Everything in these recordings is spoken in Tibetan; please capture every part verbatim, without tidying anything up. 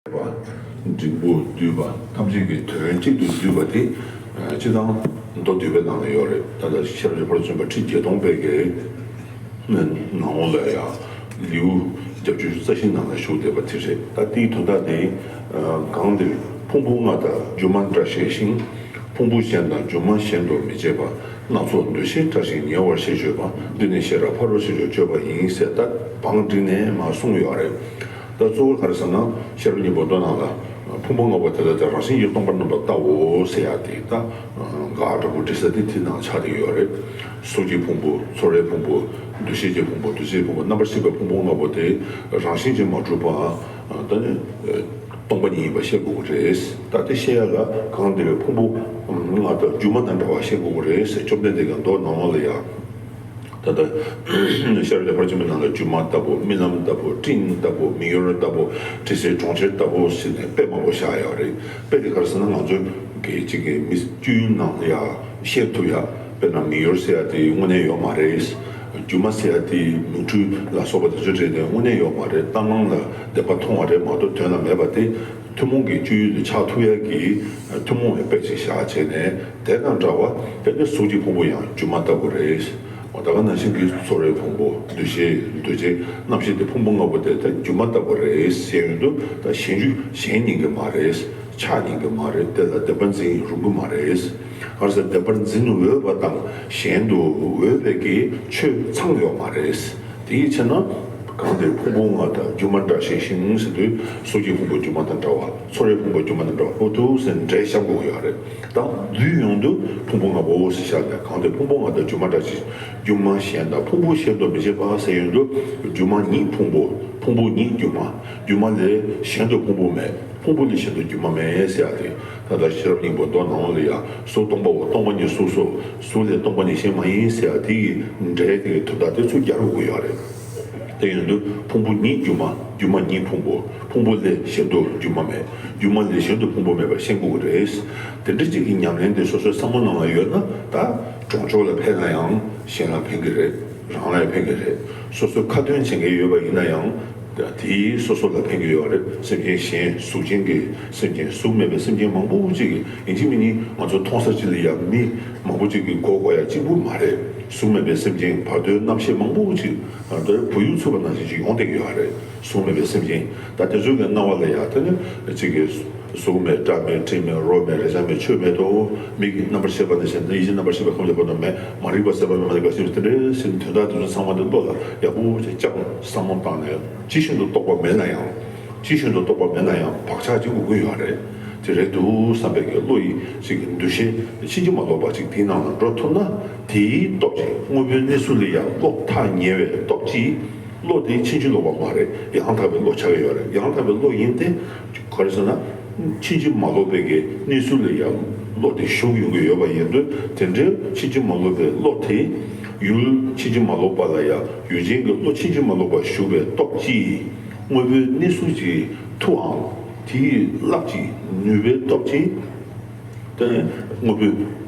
པ། འབྲིང་པོ་བསྡུས་པ་ཐམས་ཅད་ཀྱི་དོན་གཅིག་ཏུ་བསྡུས་པ་དེ། སྤྱི་དང་མདོ་སྡུད་པའི་ནང་ལ་ཡོད་རེད། ད་ལྟ་ཤེས་རབ་ཀྱི་ཕར་ཕྱིན་པ་ཁྲི་བརྒྱད་སྟོང་པའི་གི་ནང་ལོགས་ལ་ཡང་ལེའུ་བརྒྱད་ཅུ་རྩ་བཞི་ནང་ལ་བཞུགས་བསྡད་པ་དེ་རེད། ད་དེའི་དོན་དག་དེ་གང་འདིར་ཕུང་པོ་ལྔ་དང་སྒྱུ་མ་འདྲ་ཤས་ཤིང་། ཕུང་པོ་གཞན་དང་སྒྱུ་མ་གཞན་དུ་མི་བྱེད་པ། སྣ་ཚོགས་འདུ་ཤེས་བྲལ་ཞིང་ཉེ་བར་ཞི་སྤྱོད་པ། འདི་ནི་ཤེས་རབ་ཕ་རོལ་ཕྱིན་མཆོག་སྤྱོད་པ་ཡིན་ཟེར་ད་བང་བསྒྲིགས་ནས་མར་གསུངས་ཡོད་རེད། ད་གཙོ་བོ་ག་རེ་ཟེར་ན་ཤེས་རབ་སྙིང་པོ་མདོ་ནང་ལ་ཕུང་པོ་ལྔ་པོ་དེ་དག་ཀྱང་རང་བཞིན་གྱིས་སྟོང་པར་རྣམ་པར་བལྟའོ་ཟེར་ཡ་དེ་ད་ག་འདྲ་པོ་འབྲི་ས་དེ་དེ་ནང་ཆགས་བསྡད་ཡོད་རེད། གཟུགས་ཀྱི་ཕུང་པོ། ཚོར་བའི་ཕུང་པོ། འདུ་ཤེས་ཀྱི་ཕུང་པོ། འདུ་བྱེད་ཕུང་པོ། རྣམ་པར་ཤེས་པའི་ཕུང་པོ་ལྔ་པོ་དེ་རང་བཞིན་གྱིས་མ་གྲུབ་པ་ད་ནི་སྟོང་པ་ཉིད་ཡིན་པ་ཤེས་དགོས་ཀྱི་རེད། ད་དེ་ཤེས་ཡ་ལ་གང་འདིར་ཕུང་པོ་ལྔ་དང་སྒྱུ་མ་དང་འདྲ་བ་ཤེས་དགོས་ཀྱི་རེད་ཟེར་བཅོམ་ལྡན་འདས་ཀྱིས་མདོ་ནང་ལོགས་ལ་ཡང་། ད་ལྟ་ཤར་ལས་ཕར་ཕྱིན་པའི་ནང་ལ་སྒྱུ་མ་ལྟ་བུ། རྨི་ལམ་ལྟ་བུ། སྤྲིན་ལྟ་བུ། མིག་ཡོར་ལྟ་བུ། དྲི་ཟའི་གྲོང་ཁྱེར་ལྟ་བུ་ཟེར་ནས་དཔེ་མང་པོ་བཞག་ཡོད་རེད། དཔེ་དེ་ག་རེ་ཟེར་ན་ང་ཚོ་གི་གཅིག་གི་མི་སྤྱོད་ཡུལ་ནང་ལ་ཡང་ཤེས་ཐུབ་ཡ། དཔེར་ན་མིག་ཡོར་ཟེར་ཡ་དེ་དངོས་གནས་ཡོད་མ་རེད། སྒྱུ་མ་ཟེར་ཡ་དེ་མིག་འཕྲུལ་ལ་སོགས་པ་དེ་ཚོ་རེད་དེ་དངོས་གནས་ཡོད་མ་རེད། གཏམ་ནང་ལ་བདེན་པ་མཐོང་བ་རེད་མ་གཏོགས་དོན་ལ་མེད་པ་དེ། ཐུན་མོང་གི་སྤྱོད་ཡུལ་དུ་ཆགས་ཐུབ་ཡ་གི་ཐུན་མོང་བའི་དཔེ་ཅིག་བཞག་བྱས་ནས་དེ་དང་འདྲ་བ་དཔེ་དེ་གཟུགས་ཀྱི་ཕུང་པོ་ཡང་སྒྱུ་མ་ལྟ་བུ་རེད། འོ་ད་ག་ནང་བཞིན་གྱི་ཚོར་བའི་ཕུང་པོ། འདུ་ཤེས། འདུ་བྱེད། རྣམ་ཤེས་དེ་ཕུང་པོ་ལྔ་པོ་དེ་ད་སྒྱུ་མ་ལྟ་བུ་རེད་ཟེར་ཡོང་དུས་ད་གཞན་རྒྱུད་གཞན་ཡིན་གྱི་མ་རེད། ཆགས་ཡིན་གྱི་མ་རེད། དེ་ལ་བདེན་པར་འཛིན་རུང་གི་མ་རེད། ག་རེ་ཟེར་བདེན་པར་འཛིན་འོས་པ་དང་གཞན་དུ་འོས་པའི་གི་ཆོས་ཚང་ཡོད་མ་རེད། དེའི་ཕྱིར་ན་གང་དེར་ཕུང་པོ་ལྔ་དང་སྒྱུ་མ་འདྲ་ཤས་ཤིང་ཟེར་དུས་གཟུགས་ཀྱི་ཕུང་པོ་སྒྱུ་མ་དང་འདྲ་བ། ཚོར་བའི་ཕུང་པོ་སྒྱུ་མ་དང་འདྲ་བ། ཨོ་ཐུག་ཟེར་འགྲེལ་བཤད་དགོས་ཡོད་རེད། ད་བསྡུས་ཡོང་དུས་ཕུང་པོ་ལྔ་པོ་ཟེར་བཞག་ནས་གང་དེར་ཕུང་པོ་ལྔ་དང་སྒྱུ་མ་འདྲ་ཞིང་། སྒྱུ་མ་གཞན་དང་ཕུང་པོ་གཞན་དུ་མི་བྱེད་པ་ཟེར་ཡོང་དུས་སྒྱུ་མ་ཉིད་ཕུང་པོ། ཕུང་པོ་ཉིད་སྒྱུ་མ། སྒྱུ་མ་ལས་གཞན་དུ་ཕུང་པོ་མེད། ཕུང་པོ་ལས་གཞན་དུ་སྒྱུ་མ་མེད་ཟེར་ཡ་དེ། ད་ལྟ་ཤེས་རབ་སྙིང་པོ་མདོ་ནང་ལ་ཡང་གཟུགས་སྟོང་པའོ། སྟོང་པ་ཉིད་གཟུགས་སོ། གཟུགས་ལས་སྟོང་པ་ཉིད་གཞན་མ་ཡིན་ཟེར་ཡ་དེ་ཡི་འགྲེལ་དེ་གི་དོན་དག་དེ་ཚུར་རྒྱག་དགོས་ཀྱི་ཡོད་རེད། དེ་ཡིན་དུས་ཕུང་པོ་ཉིད་སྒྱུ་མ། སྒྱུ་མ་ཉིད་ཕུང་པོ། ཕུང་པོ་ལས་གཞན་དུ་སྒྱུ་མ་མེད། སྒྱུ་མ་ལས་གཞན་དུ་ཕུང་པོ་མེད་པ་ཤེས་དགོས་ཀྱི་རེད། དེ་འདྲ་ཅིག་གི་ཉམས་ལེན་དེ་སོ་སོའི་བསམ་བློ་ནང་ལ་ཡོད་ན་ད་གྲོང་ཆོག་ལ་ཕན་ན་ཡང་གཞན་ལ་ཕན་གྱི་རེད། རང་ལ་ཡང་ཕན་གྱི་རེད། སོ་སོའི་ཁ་ཏོན་བྱེད་མཁན་ཡོད་པ་ཡིན་ན་ཡང་། དེས་སོ་སོ་ལ་ཕན་གྱི་ཡོད་རེད། སེམས་ཅན་གཞན་གཟུགས་ཅན་གྱི་སེམས་ཅན། གཟུགས་མེད་པའི་སེམས་ཅན་མང་པོ་ཅིག་ཡིན་གཅིག་མིན་གཉིས་ང་ཚོ་མཐོང་ས་ཅིག་ལ་ཡང་མི་མང་པོ་ཅིག་གིས་གོ་དགོས་ཡ་གཅིག་པུ་མ་རེད། གཟུགས་མེད་པའི་སེམས་ཅན་བར་དོའི་རྣམ་ཤེས་མང་པོ་ཅིག་ད་བུ་ཡུག་འཚུབ་པ་ནང་བཞིན་ཅིག་ཡོང་བསྡད་ཀྱི་ཡོད་རེད། གཟུགས་མེད་པའི་སེམས་ཅན། ད་དེ་ཚོའི་གི་སྣང་བ་ལ་ཡང་དེ་ནི་ཅིག་གི་གཟུགས་མེད། སྒྲ་མེད། དྲི་མེད། རོ་མེད། རེག་བྱ་མེད། ཆོས་མེད་དོ། མིག་གི་རྣམ་པར་ཤེས་པ་ནས་བྱས་ནས་ཡིད་ཀྱི་རྣམ་པར་ཤེས་པ་ཁམས་ཀྱི་བར་དུ་མེད། མ་རིག་པ་ཟད་པ་མེད། མ་རིག་པ་ཤེས་པ་དེ་འདྲའི་ཟེར་ནས་དོན་དག་དེ་ཚོ་ཚང་མ་དེ་བློ་ལ་ཡག་པོ་ཅིག་བཅངས་བསམ་བློ་བཏང་ནས་ཇི་བཞིན་དུ་རྟོགས་པ་མེད་ན་ཡང་། ཇི་བཞིན་དུ་རྟོགས་པ་མེད་ན་ཡང་བག་ཆགས་ཅིག་དགོས་ཀྱི་ཡོད་རེད། དེ་རེད་འདུག་བསམ་པའི་གི་བློ་ཡི་ཅིག་གི་འདུ་ཤེས་ཕྱིན་ཅི་མ་ལོག་པ་ཅིག་དེའི་ནང་ལ་འགྲོ་ཐུབ་ན་དེའི་སྟོབས་ཀྱིས་དངོས་པོའི་གནས་ཚུལ་ལ་ཡང་བློ་ཐག་ཉེ་བའི་སྟོབས་ཀྱིས། བློ་དེ་ཕྱིན་ཅི་ལོག་པ་མ་རེད། ཡང་དག་པའི་བློ་ཆགས་ཀྱི་ཡོད་རེད། ཡང་དག་པའི་བློ་ཡིན་ཏེ། ག་རེ་ཟེར་ན། ཕྱིན་ཅི་མ་ལོག་པའི་གི་གནས་ཚུལ་ལ་ཡང་བློ་དེ་ཞུགས་ཡོང་གི་ཡོད་པ་ཡིན་དུས་དེ་འདྲའི་ཕྱིན་ཅི་མ་ལོག་པའི་བློ་དེ། ཡུལ་ཕྱིན་ཅི་མ་ལོག་པ་ལ་ཡང་ཡུལ་ཅན་གྱི་བློ་ཕྱིན་ཅི་མ་ལོག་པ་ཞུགས་པའི་སྟོབས་ཀྱིས། དངོས་པོའི་གནས་ཚུལ་གྱི་མཐུའམ་དེའི་རླབས་ཀྱི་ནུས་པའི་སྟོབས་ཀྱིས། དེ་ནས་དངོས་པོའི་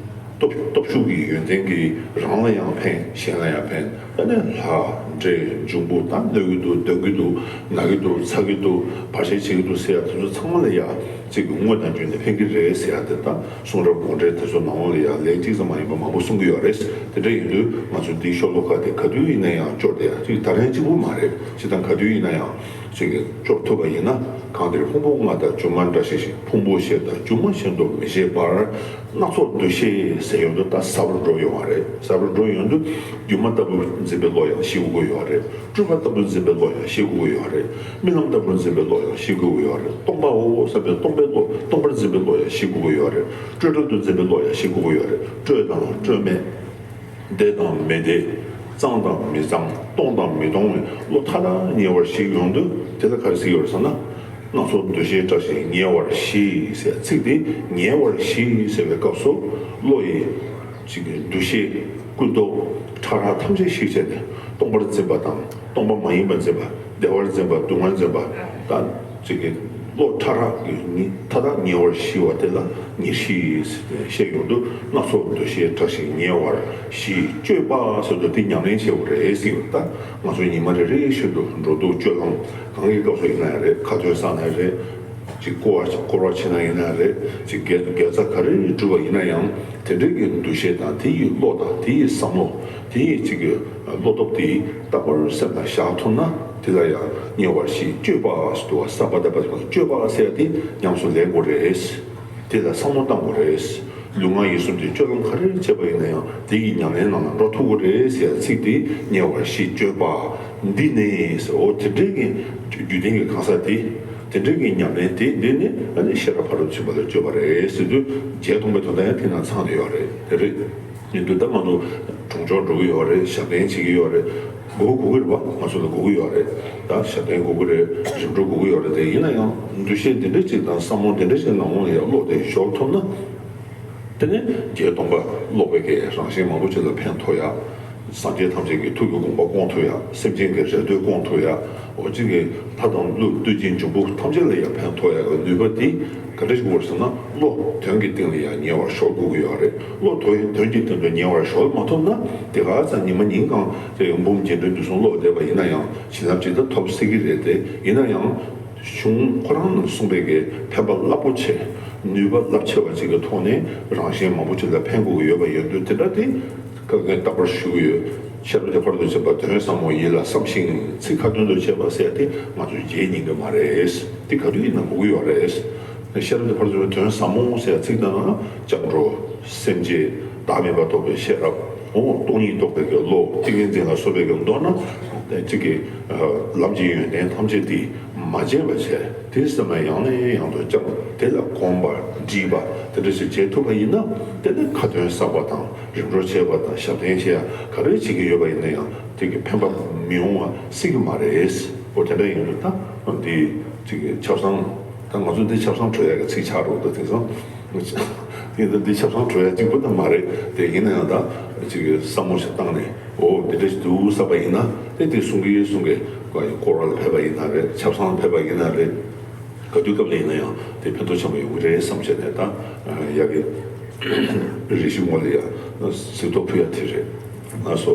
སྟོབས་སྟོབས་ཤུགས་ཀྱི་ཡོན་ཏན་གྱིས་རང་ལ་ཡང་ཕན། གཞན་ལ་ཡང་ཕན། དེ་ནས་ལྷ་འདྲེ་འབྱུང་པོ་དང་གནོད་ཀྱི་འདུག། འདོན་གྱི་འདུག། ན་གི་འདུག། ཚ་གི་འདུག། བར་ཆད་བྱེད་ཀྱི་འདུག་ཟེར་ཡ་དེ་ཚོ་ཚང་མ་ལ་ཡང་གཅིག་གི་དངོས་དང་བརྒྱུད་ནས་ཕན་གྱི་རེད་ཟེར་ཡ་དེ་དང་གསུང་རབ་དགོངས་འགྲེལ་དེ་ཚོ་ནང་ལོགས་ལ་ཡང་ལན་གཅིག་ཙམ་མ་ཡིན་པ་མང་པོ་གསུང་གི་ཡོད་རེད། དེ་འདྲ་ཡིན་དུས་ང་ཚོ་འདིའི་ཤོ་ལོ་ཀ་དེ་ག་དུས་ཡིན་ན་ཡང་སྐྱོར་བསྡད་ཡ་གཅིག་ད་རན་གཅིག་པུ་མ་རེད། སྤྱིར་བཏང་ག་དུས་ཡིན་ན་ཡང་། ཅིག་གིས་སྐྱོར་ཐུབ་པ་ཡིན་ན་གང་དེར་ཕུང་པོ་ལྔ་དང་སྒྱུ་མ་འདྲ་ཞིག་ཕུང་པོ་གཞན་དང་སྒྱུ་མ་གཞན་དུ་མི་བྱེད་པར། སྣ་ཚོགས་འདུ་ཤེས་ཟེར་ཡོང་དུས་ད་ཟབ་རུ་འགྲོ་ཡོང་བ་རེད། ཟབ་རུ་འགྲོ་ཡོང་དུས་སྒྱུ་མ་ལྟ་བུར་འཛིན་པའི་བློ་ཡང་ཞི་དགོས་ཀྱི་ཡོད་རེད། སྤྲོས་པ་ལྟ་བུར་འཛིན་པའི་བློ་ཡང་ཞི་དགོས་ཀྱི་ཡོད་རེད། རྨི་ལམ་ལྟ་བུར་འཛིན་པའི་བློ་ཡང་ཞི་དགོས་ཀྱི་ཡོད་རེད། སྟོང་པའོ་བསམ་པའི་སྟོང་པའི་བློ་སྟོང་པར་འཛིན་པའི་བློ་ཡང་ཞི་དགོས་ཀྱི་ཡོད་རེད། སྤྲོས་བྲལ་དུ་འཛིན་པའི་བློ་ཡང་ཞི་དགོས་ཀྱི་ཡོད་རེད། སྤྲོས་དང་སྤྲོས་མེད། བདེ་དང་མི་བདེ། གཙང་དང་མི་གཙང་། སྟོང་དང་མི་སྟོང་བའི་བློ་མཐའ་དག་ཉེ་བར་ཞིག་ཡོང་དུས་དེ་ལ་ག་རེ་ཟེར་གྱི་ཡོད་རེད་ཟེར་ན། སྣ་ཚོགས་འདུ་ཤེས་བྲལ་ཞིང་ཉེ་བར་ཞི་ཟེར་ཚིག་དེ་ཉེ་བར་ཞི་ཟེར་བའི་སྐབས་སུ་བློ་ཡི་ཅིག་གི་འདུ་ཤེས་ཀུན་རྟོག་ཕྲ་རགས་ཐམས་ཅད་ཞིག་བྱས་ནས་སྟོང་པར་འཛིན་པ་དང་སྟོང་པ་མ་ཡིན་པར་འཛིན་པ། བདེ་བར་འཛིན་པ། སྡུག་བསྔལ་འཛིན་པ་དང་། ཅིག་གི་བློ་ཕྲ་རགས་ཀྱི་ཉི་མཐའ་དག་ཉེ་བར་ཞི་བ་དེ་ལ་ཉེར་ཞི་ཟེར་ཏེ་བཤད་ཡོང་དུས་སྣ་ཚོགས་འདུ་ཤེས་བྲལ་ཞིང་ཉེ་བར་ཞི་སྤྱོད་པ་ཟེར་དུས་དེ་ཉམས་ལེན་བྱེད་དགོས་རེད་ཟེར་ཡོད། ད་ང་ཚོ་ཉི་མ་རེ་རེ་བཞིན་དུ་འགྲོ་འདུག་སྤྱོད་ལམ་གང་གི་སྐབས་སུ་ཡིན་ན་ཡང་རེད། ཁ་ཏོན་བསགས་ན་ཡང་རེད། ཅིག་སྐོར་བ་སྐོར་བ་བྱེད་ན་ཡིན་ན་རེད། ཅིག་དགེ་དགེ་རྩ་ག་རེ་བསྒྲུབས་པ་ཡིན་ན་ཡང་དེ་འདྲའི་གི་འདུ་ཤེས་དང་དེ་ཡི་བློ་དང་དེ་ཡི་བསམ་བློ་དེ་ཡི་ཅིག་གི་བློ་སྟོབས་དེ་རྟག་པར་སེམས་ལ་བཞག་ཐུབ་ན་དེ་ལ་ཡང་ཉེ་བར་ཞི་སྤྱོད་པ་ཟེར་དུས་སམ་པ་ད་པ་སྤྱོད་པ་ཟེར་ཡ་དེ་ཉམས་སུ་ལེན་དགོས་རེད། དེ་ལ་བསམ་བློ་བཏང་དགོས་རེད། ལུས་ངག་ཡིད་གསུམ་གྱི་སྤྱོད་ལམ་ག་རེ་བྱས་པ་ཡིན་ན་ཡང་དེ་ཡི་ཉམས་ལེན་ནང་ལ་འགྲོ་ཐུབ་དགོས་རེད་ཟེར་ཡ་ཚིག་དེ་ཉེ་བར་ཞི་སྤྱོད་པ་འདི་ནི་ཟེར། འོ་དེ་འདྲའི་གི་རྒྱུད་ལྡན་གྱི་གང་ཟག་དེ་དེ་འདྲའི་གི་ཉམས་ལེན་དེ་འདི་ནི་ཨ་ནི་ཤེས་རབ་ཕ་རོལ་ཏུ་ཕྱིན་པ་ལ་སྤྱོད་པ་རེད་ཟེར་དུས་བརྒྱད་སྟོང་པའི་དོན་དག་ཡང་དེ་ནང་ཚང་བསྡད་ཡོད་རེད། དེ་རེད། ཡིན་དུས་ད་ང་ཚོ་གྲོང་ཆོག་འགྲོ་གི་ཡོད་རེད། ཞབས་བརྟན་བྱེད་ཀྱི་ཡོད་རེད། དགོས་དགོས་ཀྱི་རེད་པ། ང་ཚོ་ལ་དགོས་ཀྱི་ཡོད་རེད། ད་ཞབས་བརྟན་དགོས་ཀྱི་རེད། རིམ་གྲོ་དགོས་ཀྱི་ཡོད་རེད། དེ་ཡིན་ན་ཡང་འདུ་ཤེས་འདི་འདྲ་ཅིག་དང་བསམ་བློ་འདི་འདྲ་ཅིག་ནང་ལོགས་ལ་ཡང་བློ་དེ་ཞོག་ཐུབ་ན། དེ་ནས་བརྒྱད་སྟོང་པ་ཀློག་པའི་གི་རང་གཞན་མང་པོ་ཅིག་ལ་ཕན་ཐོགས་ཡ། སངས་རྒྱས་ཐམས་ཅད་ཀྱི་ཐུགས་ཀྱི་དགོངས་པ་སྐོང་ཐུབ་ཡ། སེམས་ཅན་གྱི་རེ་འདོད་སྐོང་ཐུབ་ཡ། འོ་ཅིག་གི་ལྷ་དང་ཀླུ་བདུད་ཀྱི་འབྱུང་པོ་ཐམས་ཅད་ལ་ཡང་ཕན་ཐོགས་ཡ་གི་ནུས་པ་དེ་ག་འདྲ་ཞིག་དགོས་ཟེར་ན། བློ་དོན་གྱི་སྟེང་ལ་ཡང་ཉེ་བར་ཞོག་དགོས་ཀྱི་ཡོད་རེད། བློ་དོན་དོན་གྱི་སྟེང་དུ་ཉེ་བར་ཞོག་མ་ཐུབ་ན་དེ་ག་ཚ་ཉི་མ་ཉིན་གང་དེ་འབུམ་རྒྱས་འབྲིང་བསྡུས་གསུམ་ཀློག་བསྡད་པ་ཡིན་ན་ཡང་བྱིན་རླབས་ཇི་ལྟར་ཐོབ་སྲིད་ཀྱི་རེད་དེ། ཡིན་ན་ཡང་གཞུང་ཁོ་རང་ནས་གསུངས་པའི་གི་ཕན་པ་རླབས་པོ་ཆེ་ནུས་པ་རླབས་ཆེ་བ་ཅིག་གི་ཐོག་ནས་རང་གཞན་མང་པོ་ཅིག་ལ་ཕན་དགོས་ཀྱི་ཡོད་པ་ཡིན་དུས་དེ་འདྲ་དེ། བཀའ་བསྒོས་རྟག་པར་ཞུ་གི་ཡོད། ཤེས་རབ་ཀྱི་ཕ་རོལ་ཏུ་ཕྱིན་པ་དོན་ཟབ་མོ་ཡིད་ལ་བསམ་ཞིང་ཚིག་ཁ་ཏོན་དུ་བྱེད་པ་ཟེར་ཏེ་ང་ཚོས་བརྗེད་ཉན་གྱི་མ་རེད། དེ་ག་དུས་ཡིན་ན་དགོས་ཀྱི་ཡོད་རེད། ཤེས་རབ་ཀྱི་ཕ་རོལ་ཏུ་ཕྱིན་པ་དོན་ཟབ་མོ་ཟེར་ཚིག་དང་ན་སྐྱབས་འགྲོ། སེམས་བསྐྱེད། བདག་མེད་པ་རྟོགས་པའི་ཤེས་རབ། འོ་སྟོང་ཉིད་རྟོགས་པའི་གི་བློ། ཏིང་ངེ་འཛིན་ལ་སོགས་པའི་གི་མདོར་ན་གཅིག་གི་ལམ་གྱི་ཡོན་ཏན་ཐམས་ཅད་དེ། མ་བརྗེད་པ་བྱས། དེ་བསམ་ན་ཡང་ནས་ཡང་དུ་བསྐྱང་། དེ་ལ་གོམས་པ་འདྲིས་པ་དེ་འདྲ་ཞིག་བྱེད་ཐུབ་པ་ཡིན་ན། དེ་ནི་ཁ་ཏོན་བསགས་པ་དང་རིམ་གྲོ་བྱས་པ་དང་ཞབས་བརྟན་བྱས་ཡ་ག་རེ་བྱེད་ཀྱི་ཡོད་པ་ཡིན་ན་ཡང་དེ་གི་ཕན་པ་མི་ཡོང་བ་སྲིད་ཀྱི་མ་རེད། འོ་དེ་འདྲ་ཡིན་དུས་ད་འདི་ཅིག་གི་ཆབ་གསང་། ད་ང་ཚོ་འདི་ཆབ་གསང་གྲོལ་ཡ་གི་ཚིག་ཆགས་འགྲོ་འདུག་དེང་སང་། དེ་འདི་འདི་ཆབ་གསང་གྲོལ་ཡ་གཅིག་པུ་ད་མ་རེད་དེ། ཡིན་ན་ཡང་ད་ཅིག་གི་བསམ་བློ་ཞིག་བཏང་ནས། འོ་འདི་འདྲ་ཞིག་འདུག་བསམ་པ་ཡིན་ན། དེ་དེ་གསུང་གི་གསུང་གི་སྐོར་བ་ལ་ཕེབས་པ་ཡིན་ན་རེད། ཆབ་གསང་ལ་ཕེབས་པ་ཡིན་ན་རེད། ག་དུས་སྐབས་ལ་ཡིན་ན་ཡང་དེ་ཕན་ཐོགས་ཆེན་པོ་ཡོང་གི་རེད་བསམ་བྱས་ནས། ད་ཡ་གི་རེ་ཞིག་ངོ་ལ་ཡ་གཟིགས་རྟོག་ཕུལ་ཡ་དེ་རེད། ང་སོ།